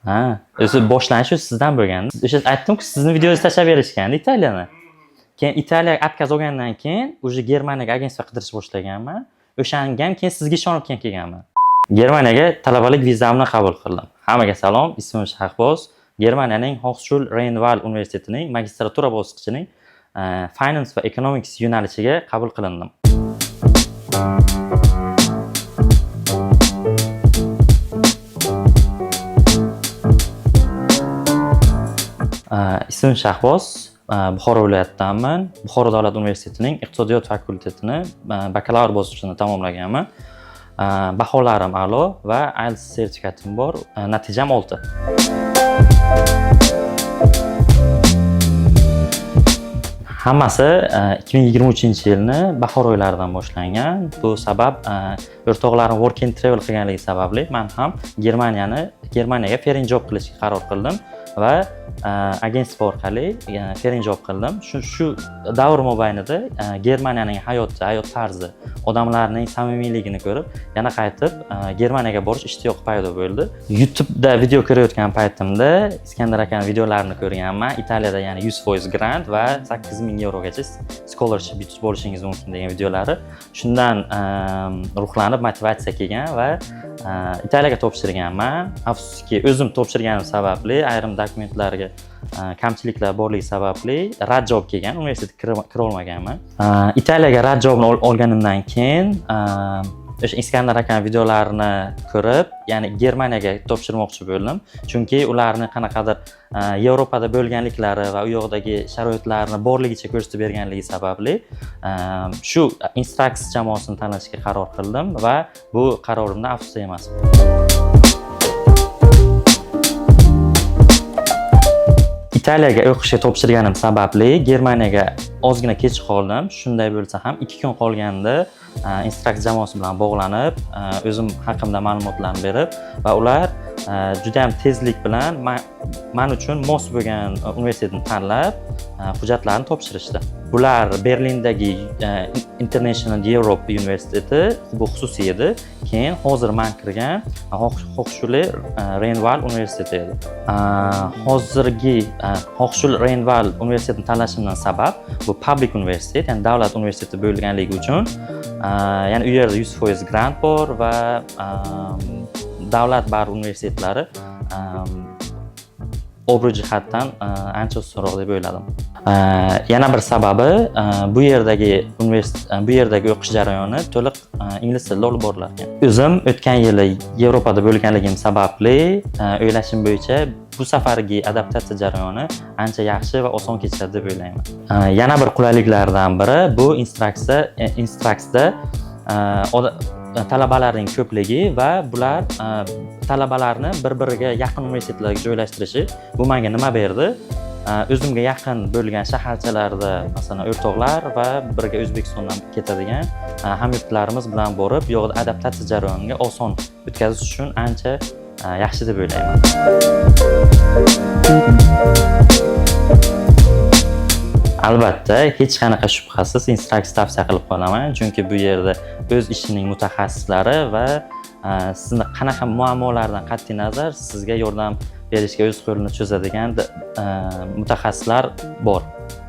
Ha, o'zi boshlanishi sizdan bo'lgan. O'sha aytdim-ku, sizni videongizni tashlab berishgandi Italiyani. Keyin Italiyaga отказ olgandan keyin уже Germaniyaga агентство qidirish boshlaganman. O'shanga ham keyin sizga ishonib keyin kelganman. Germaniyaga talabalik vizamni qabul qildim. Hammaga salom, ismim Shahboz. Germaniyaning Hochschule Rheinwald universitetining magistratura bosqichining Finance va Economics yo'nalishiga qabul qilindim. Ismim Shahboz, Buxoro viloyatidanman. Buxoro davlat universitetining iqtisodiyot fakultetini bakalavr bosqichini tamomlaganman. Baholarim a'lo va IELTS sertifikatim bor. Natijam 6. Hammasi 2023-yilni bahor oylaridan boshlangan. Bu sabab o'rtoqlarim work and travel qilganligi sababli men ham Germaniyaga Ferienjob qilishga qaror qildim va агентство orqali Ferienjob qildim. Shu davr mobaynida Germaniyaning hayoti, hayot tarzi, odamlarning samimiyligini ko'rib, yana qaytib Germaniyaga borish ishtiyoqi paydo bo'ldi. YouTube'da video ko'rayotgan paytimda Iskandar akani videolarini ko'rganman. Italiyada, ya'ni 100% grant va 8000 yevrogacha scholarship yutib olishingiz mumkin degan videolari. Shundan ruhlanib, motivatsiya kelgan va Italiyaga topshirganman. Afsuski, o'zim topshirganim sababli ayrim dokumentlarga kamchiliklar borligi sababli rad javob kelgan, universitetga kira olmaganman. Italiyaga rad javobini olganimdan keyin o'sha Iskandar akani videolarini ko'rib, ya'ni Germaniyaga topshirmoqchi bo'ldim. Chunki ularni qanaqadir Yevropada bo'lganliklari va u yoqdagi sharoitlarni borligicha ko'rsatib berganligi sababli shu Instrax jamoasini tanlashga qaror qildim va bu qarorimdan afsusda emasman. Italiyaga o'qishga topshirganim sababli Germaniyaga ozgina kech qoldim. Shunday bo'lsa ham 2 kun qolganda Instrax jamoasi bilan bog'lanib, o'zim haqimda ma'lumotlarni berib va ular juda ham tezlik bilan man uchun mos bo'lgan universitetni tanlab, hujjatlarni topshirishdi. Bular Berlindagi International Europe universiteti, bu xususiy edi. Keyin hozir man kirgan Hochschule Rheinwald universiteti edi. Hozirgi Hochschule Rheinwald universitetini tanlashimdan sabab bu public universitet, ya'ni davlat universiteti bo'lganligi uchun, ya'ni u yerda 100% grant bor va davlat bari universitetlari obro' jihatdan ancha ustunroq deb o'yladim. Yana bir sababi bu yerdagi o'qish jarayoni to'liq ingliz tilida olib borilar ekan. O'zim o'tgan yili Yevropada bo'lganligim sababli o'ylashim bo'yicha bu safargi adaptatsiya jarayoni ancha yaxshi va oson kechadi deb o'ylayman. Yana bir qulayliklardan biri bu Instraxda talabalarning ko'pligi va bular talabalarni bir-biriga yaqin universitetlarga joylashtirishi. Bu menga nima berdi? O'zimga yaqin bo'lgan shaharchalarda, masalan, o'rtoqlar va birga O'zbekistondan ketadigan hamyurtlarimiz bilan borib, bu yoqda adaptatsiya jarayoniga oson o'tkazish uchun ancha yaxshi deb o'ylayman. Albatta, hech qanaqa shubhasiz Instrax tavsiya qilib qolaman, chunki bu yerda o'z ishining mutaxassislari va sizni qanaqa muammolardan qat'iy nazar sizga yordam berishga o'z qo'lini cho'zadigan mutaxassislar bor.